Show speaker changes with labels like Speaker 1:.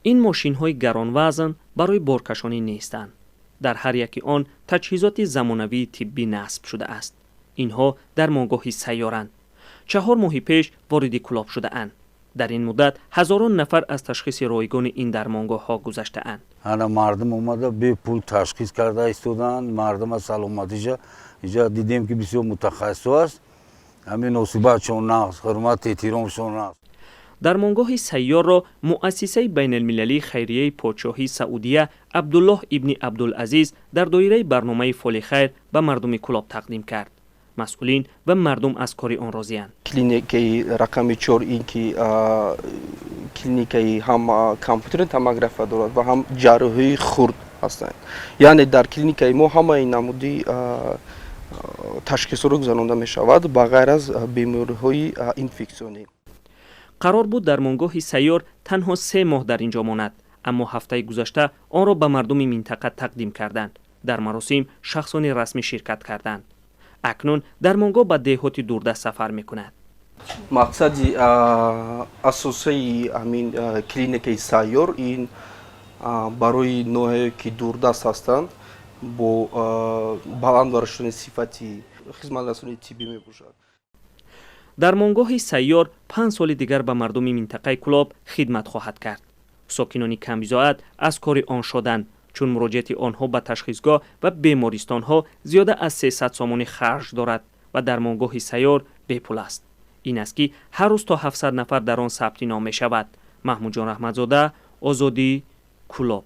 Speaker 1: Ин мошинҳои гаронвазн барои боркашонӣ нестанд. Дар ҳар яки он таҷҳизоти замонавии тиббӣ насб шудааст. Инҳо дармонгоҳи сайёранд. 4 моҳи пеш вориди Кӯлоб шудаанд. Дар ин муддат ҳазорон нафар аз ташхиси ройгони ин дармонгоҳҳо гузаштаанд.
Speaker 2: Ана мардум омада, бепул ташхис карда истоданд. Мардума саломатиша инҷа дидем, ки бисёр мутахассисо аст. Ҳамин муносибатшон нағз, ҳурмат, эҳтиромшон нағз.
Speaker 1: Дармонгоҳи сайёрро муассисаи байналмилалии хайрияи подшоҳии Саудия Абдуллоҳ ибни Абдулазиз дар доираи барномаи фоли хайр ба мардуми Кӯлоб тақдим кард. Масъулин ва мардум аз кори он розианд.
Speaker 3: Клиникаи рақами чор ин ки клиникаи ҳам компютерни томография дорад ва ҳам ҷарроҳии хурд ҳастанд. Яъне дар клиникаи мо ҳамаи намуди ташхисҳоро гузаронда мешавад, ба ғайр аз бемориҳои инфексионӣ.
Speaker 1: Қарор буд дармонгоҳи сайёр танҳо 3 моҳ дар ин ҷо монад, аммо ҳафтаи гузашта онро ба мардуми минтақа тақдим карданд. Дар маросим шахсони расмӣ ширкат карданд. Акнун дармонгоҳ ба деҳоти дурдаст сафар мекунад.
Speaker 3: Мақсади асосии ҳамин клиникаи сайёр ин барои ноҳияе ки дурдаст ҳастанд, бо баланд бардоштани сифати хизматрасонии тиббӣ мебошад.
Speaker 1: Дармонгоҳи сайёр 5 соли дигар ба мардуми минтақаи Кӯлоб хидмат хоҳад кард. Сокинони камбизоат аз кори он шоданд, чун муроҷиати онҳо ба ташхисгоҳ ва бемористонҳо зиёда аз 300 сомонӣ харҷ дорад ва дармонгоҳи сайёр бепул аст. Ин аст, ки ҳар рӯз то 700 нафар дар он сабти ном мешавад. Маҳмудҷон Раҳматзода, Озодӣ, Кӯлоб.